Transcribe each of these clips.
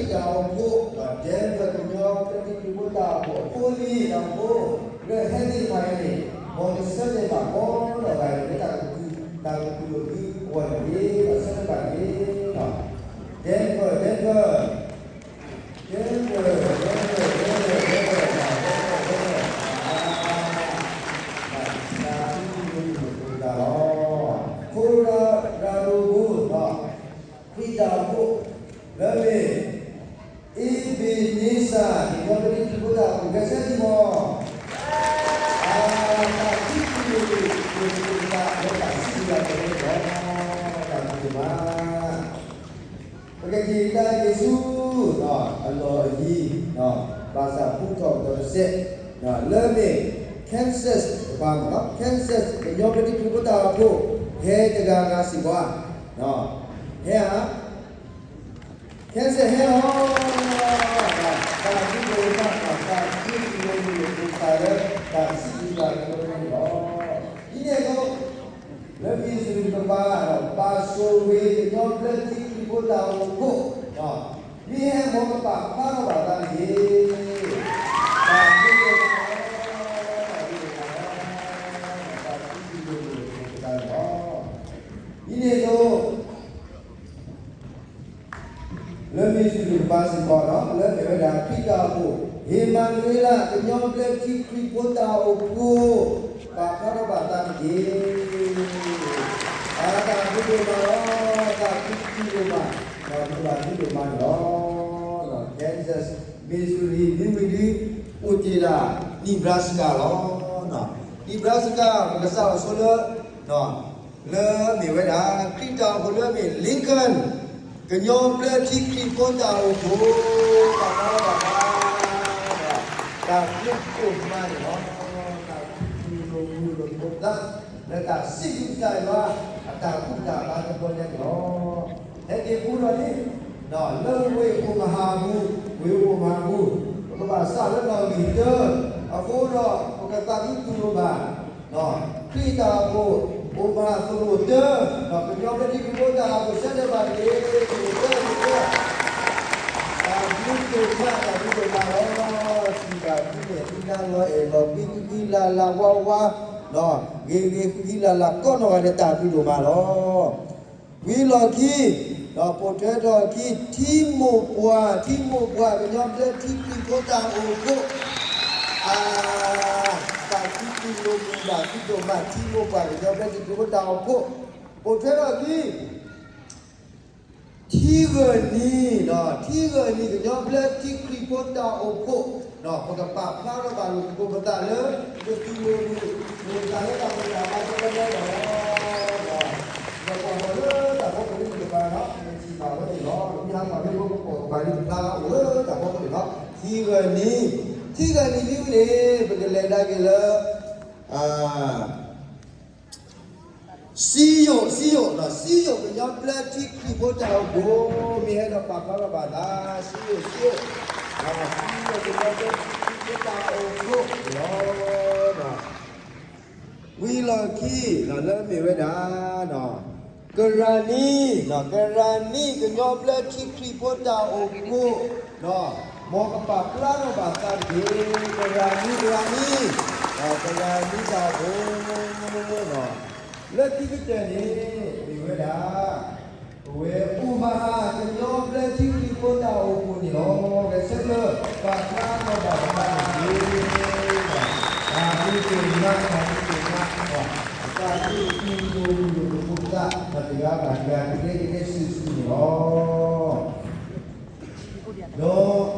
တၢ်အိၣ်ဖှိၣ် Denver ကညီဘျၢထံခရံာ်ဖိတၢ်အိၣ်ဖှိၣ်အဖိလံၤတၢ်အိၣ်ဖှိၣ် လၢဟဲသ့ၣ်တဖၣ်အံၤန့ၣ် မ်ကဆၢတဲာ်ဘၣ်ကိးနီၢ်ဂၤဒဲးလၢတၢ်ကတုၤ တၢ်ကတုၤအိၣ်သုအဂီၢ်န့ၣ်တက့ၢ်. ဆၢတဲာ်ဘၣ်တက့ၢ်. Denver, Denver, Denver, Denver, Denver, Denver, Denver, Denver, တၢ်အိၣ်ဖှိၣ်လၢ Colorado ပူၤ ခရံာ်တၢ်အိၣ်ဖှိၣ် လၢမ့ၢ် Ebenezer ကညီဘျၢထံခရံာ်ဖိတၢ်အိၣ်ဖှိၣ် ဂဲၤဆၢထၢၣ်မး, အတၢ်သံကွၢ်န့ၣ် ပကစံးဘၣ်က့ၤလီၤ တၢ်သံကွၢ်မး ပကက့ၤကဒါက့ၤဆူ အလီၢ်အယံၤ ဘၣ်ဆၣ်ဖုထီၣ်ကဒီးတစဲး လၢမ့ၢ် Kansas တပၤမ့ၢ်နီၤ Kansas ကညီဘျၢထံခရံာ်ဖိတၢ်အိၣ်ဖှိၣ် ဟဲတဂၤဂၤစ့ၢ်ကီး ဟဲဧါ Kansas ဟဲလီၤ တၢ်ဘျုးဒိၣ်မး တၢ်ဘျုးဒိၣ်မး တၢ်စံးဘျုးစံးဖှိၣ်လၢ တၢ်စံးဘျုးစံးဖှိၣ်လၢန့ၣ်လီၤ. ဒ်န့ၣ်အသိး လၢ Missouri တပၤ ဘၣ်ဆိၣ်ဂ့ၤ ကညီဘျၢထံခရံာ်ဖိတၢ်အိၣ်ဖှိၣ် မ့ၢ်ဟဲမ်ကပာ်ဖျါထီၣ်ဘၣ်သးတက့ၢ်. တၢ်ဘျုးဒိၣ်မးလီၤ တၢ်ဘျုးဒိၣ်မးလီၤ တၢ်ဘျုးဒိၣ်မးလီၤ ဒ်န့ၣ်အသိး လၢ Missouri တပၤစ့ၢ်ကီး လၢမ့ၢ်ဝဲဒၣ် ခရံာ်တၢ်အိၣ်ဖှိၣ် ဧ့ၤမၤနူၤအ့လး ကညီဘျၢထံခရံာ်ဖိတၢ်အိၣ်ဖှိၣ် ပာ်ဖျါထီၣ်ဘၣ်သးတက့ၢ်. အတၢ်ဘျုးဒိၣ်မးလီၤ တၢ်ဘျုးဒိၣ်မး တၢ်ဘျုးဒိၣ်မးန့ၣ်လီၤ. Kansas, Missouri မ့ၢ်ဝံၤလံ အိၣ်တ့ၢ်ဒၣ် Nebraska လီၤ. Nebraska ပကစးအီၤဆိလၢ လၢမ့ၢ်ဝဲဒၣ် ခရံာ်တၢ်အိၣ်ဖှိၣ်လၢမ့ၢ် Lincoln ကညီဘျၢထံခရံာ်ဖိတၢ်အိၣ်ဖှိၣ် ပာ်ဖျါထီၣ်ဘၣ်သး တၢ်ဘျုးဒိၣ်မးန့ၣ်လီၤ. တၢ်ဘျုးဒိၣ်မး လၢတၢ်စံးဘျုးကစၢ်ယွၤ အတၢ်ဘူၣ်တၢ်ဘါတဘျီညါန့ၣ်လီၤ. ဟဲက့ၤပူၤဒီးန့ၣ် လၢဝ့ၢ်အိၣ်မဟါပူၤ ဝ့ၢ်အိၣ်မဟါပူၤ ပကဘၣ်စးလၢနီၣ်ဂံၢ်တၢ အဃိဒီး ပကသးခုတူၢ်လိာ်ဘၣ် ခရံာ်တၢ်အိၣ်ဖှိၣ် အိၣ်မဟါသရိာ်တၢ ကညီဘျၢထံခရံာ်ဖိတၢ်အိၣ်ဖှိၣ် ဆၢတဲာ်ဘၣ်တက့ၢ် တက့ၢ် တက့ၢ် တၢ်ဘျုးဒိၣ်မး တၢ်ဘျုးဒိၣ်မးလီၤ. စံးဘၣ်သုန့ၣ် သုနၢ်လီၤအဲၣ်လီၤကွံ ဃံဃံလၤလၤဝါဝါ ဂ့ၤဂ့ၤဃံဃံလၤလၤ ကိးနီၢ်ဂၤဒဲးတၢ်ဘျုးဒိၣ်မးလီၤ. ဝံၤလီၢ်ခံ ဒီးပိာ်ထွဲထီၣ်အခံ ထံမိၢ်ပှၢ် ထံမိၢ်ပှၢ် ကညီဘျၢထံခရံာ်ဖိတၢ်အိၣ်ဖှိၣ် အ တၢ်ဘျုးဒိၣ်မး ဘၣ်ဘျုးဒိၣ်မး ထံမိၢ်ပှၢ် ကညီဘျၢထံခရံာ်ဖိတၢ်အိၣ်ဖှိၣ် ပိာ်ထွဲထီၣ်အခံ ထံဂၢၢ်နံၤ ထံဂၢၢ်နံၤ ကညီဘျၢထံခရံာ်ဖိတၢ်အိၣ်ဖှိၣ် ပကပာ်ဖျါထီၣ်ဘၣ်လိာ်သကိးပသးလၢ ပကတူၢ်လိာ်မုာ် လိာ်သးလၢတၢ်ဘူၣ်တၢ်ဘါတဘျီညါန့ၣ်လီၤ. ဒီးပှၤလၢတၢ်ဖီခိၣ်လၢန့ၣ်တကပၤန့ၣ် ပထံၣ်ဘၣ်ဝဲန့ၣ်လီၤ. မ့ၢ်ဟါမၢ်လၢပကပိာ်ကပၤလံတဖျါအိၣ်လၢတၢ်ဖီခိၣ်န့ၣ်လီၤ. ထံဂၢၢ်နံၤ ထံဂၢၢ်နံၤမ့ၢ်ဝဲန့ၣ် ပကလဲၤဒၣ်က့ၤလၢ စံယိၣ် စံယိၣ် စံယိၣ် ကညီဘျၢထံခရံာ်ဖိတၢ်အိၣ်ဖှိၣ် မ့ၢ်ဟဲဒီးပာ်ဖျါထီၣ်ဘၣ်သး စံယိၣ် စံယိၣ် စံယိၣ် ကညီဘျၢထံခရံာ်ဖိတၢ်အိၣ်ဖှိၣ်လီၤ. ဝံၤလီၢ်ခံ လၢမ့ၢ်ဝဲဒၣ် ကရၤနံၤ ကရၤနံၤ ကညီဘျၢထံခရံာ်ဖိတၢ်အိၣ်ဖှိၣ် မ်ကပာ်ဖျါထီၣ်ဘၣ်သးတက့ၢ်. ကရၤနံၤ ကရၤနံၤ ကရၤနံၤတၢ်အိၣ်ဖှိၣ် လၢခံကတၢၢ်န့ၣ် မ့ၢ်ဝဲဒၣ် ပဝဲအိၣ်မဟါ ကညီဘျၢထံခရံာ်ဖိတၢ်အိၣ်ဖှိၣ်န့ၣ်လီၤ. ဂဲၤဆၢထၢၣ် ပာ်ဖျါထီၣ်ဘၣ်သးတက့ၢ်. တၢ်ဘျုးဒိၣ်မး တၢ်ဘျုးဒိၣ်မး တၢ်ဘျုးဒိၣ်မး တဂၤဘၣ်တဂၤ ကဒဲကဒဲစုာ်စုာ်န့ၣ်လီၤ. ဒီး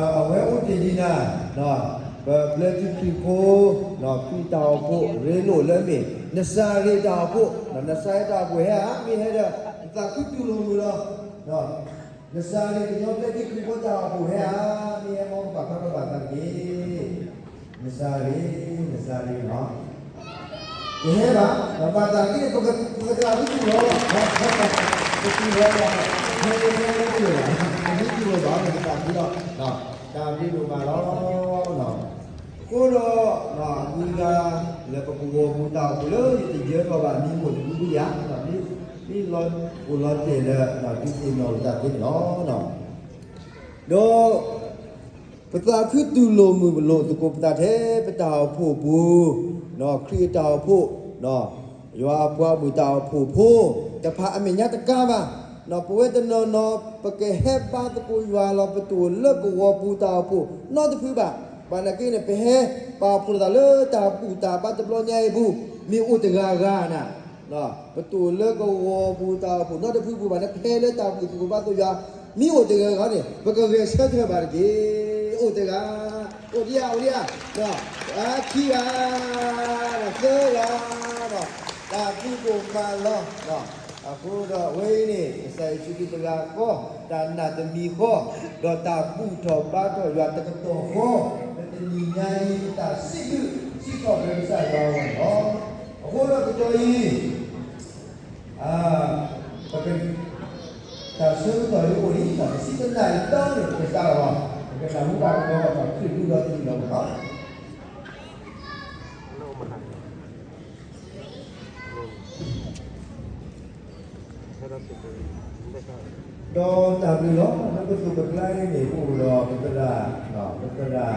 အဝဲအိၣ်တ့ၢ်ဒံးနၤ ပဘျၢထံခရံာ်ဖိ ခရံာ်တၢ်အိၣ်ဖှိၣ် ရ့လိာ်လၢမ့ၢ် နစၤရ့းတၢ်အိၣ်ဖှိၣ် နစၤရ့းတၢ်အိၣ်ဖှိၣ်ဟဲဧါ မ့ၢ်ဟဲဒီး ပသးခုတူၢ်လိာ်မုာ်လီၤ. နစၤရ့းကညီဘျၢထံခရံာ်ဖိတၢ်အိၣ်ဖှိၣ်ဟဲဧါ မ့ၢ်ဟဲမ်ကပာ်ဖျါထီၣ်ဘၣ်သးတက့ၢ်. နစၤရ့း နစၤရ့းလီၤ. တဟဲဘၣ် ဘၣ်သးဒ်န့ၣ် ပကသးခုတူၢ်လီၤလီၤ. ပတူၢ်လီၤလီၤ ဟဲလၢဟဲလၢတလိၣ်ဘၣ် ပမ့ၢ်တူၢ်လိာ်ဘၣ် ပကသးခုလီၤ. တၢ်ဘျုးဒိၣ်မးလီၤ. အဃိဒီး ဝံၤလၢပကဝီၤပူၤတၢ်အိၣ်ဖှိၣ်လၢယတယၢထီၣ်ဘၣ် မံၤမိၢ်တဘျုးဘျုးယၤ မ့ၢ်လီၤအိၣ်လီၤတဲာ်လၢ ဒုးသ့ၣ်နီၣ်လိာ်တၢ်သ့န့ၣ်လီၤ. ဒီး ပသးခုတူၢ်လိာ်မုာ်လိာ်သကိးပသးထဲ ပတၢ်အိၣ်ဖှိၣ်ပူၤ, ခရံာ်အတၢ်အိၣ်ဖှိၣ်, ယွၤအပှၤမုၢ်တၢ်အိၣ်ဖှိၣ်ဖိ တဖၣ်အမဲာ်ညါတကါဘၣ်. ပဝဲတနီၤနီၤ ပကဟဲဘါသကိးယွၤလီၤ ပတအိၣ်လၢကဝီၤပူၤတၢ်အိၣ်ဖှိၣ်နီတဖုဘၣ်. ဘၣ်နာ်က့န့ၣ် ပဟဲပာ်ဖှိၣ်လိာ်သးလၢတၢ်ဘူၣ်တၢ်ဘါတဘျီညါအံၤပူၤ မ့ၢ်အိၣ်တဂၤဂၤန့ၣ် ပတအိၣ်လၢကဝီၤပူၤတၢ်အိၣ်ဖှိၣ်နီတဖုပူၤဘၣ်န့ၣ် ပဟဲလၢတၢ်ဘူၣ်သကိးဘါသကိးယွၤ မ့ၢ်အိၣ်တဂၤဂၤန့ၣ် ပကဂဲၤဆၢထၢၣ်ဘၣ်တက့ၢ်. အိၣ်တဂၤ, အိၣ်ဒံးဧါ, အိၣ်ဒံးဧါ, ခံဂၤ, သၢဂၤ, တၢ်ဘူၣ်ဒိၣ်မးလီၤ. အဃိဒီးအဝဲအံၤန့ၣ် ကစၢ်ယ့ၣ်ၡူးခရံာ်တဂၤဃီ, တၢ်နာ်တမံၤဃီ, ဒီးတၢ်ဘူၣ်ထီၣ်ဘါထီၣ်ယွၤတကတီၢ်ဃီ, လၢတနံၤညါအံၤ ပတၢ်စံးဘျုးစံးထီၣ်ပတြၢၤကစၢ်ယွၤအဂီၢ်န့ၣ်လီၤ. အဃိဒီးကတီၢ်အံၤ ပက တၢ်ဆၢကတီၢ်အံၤအိၣ်လံ, တဆံတနၣ်ရံၣ်တီန့ၣ် ပကစးလီၤ, ပကနၢ်ဟူဘၣ်ကဒီးဒီးခရံာ်ဒူဒီးတနံၤလီၤမးလီၤ. ဒီးတၢ်ဘျုးလီၤ လၢပသိးပကျါအံၤန့ၣ် ပအိၣ်ဒီးပသရၣ်, ပသရၣ်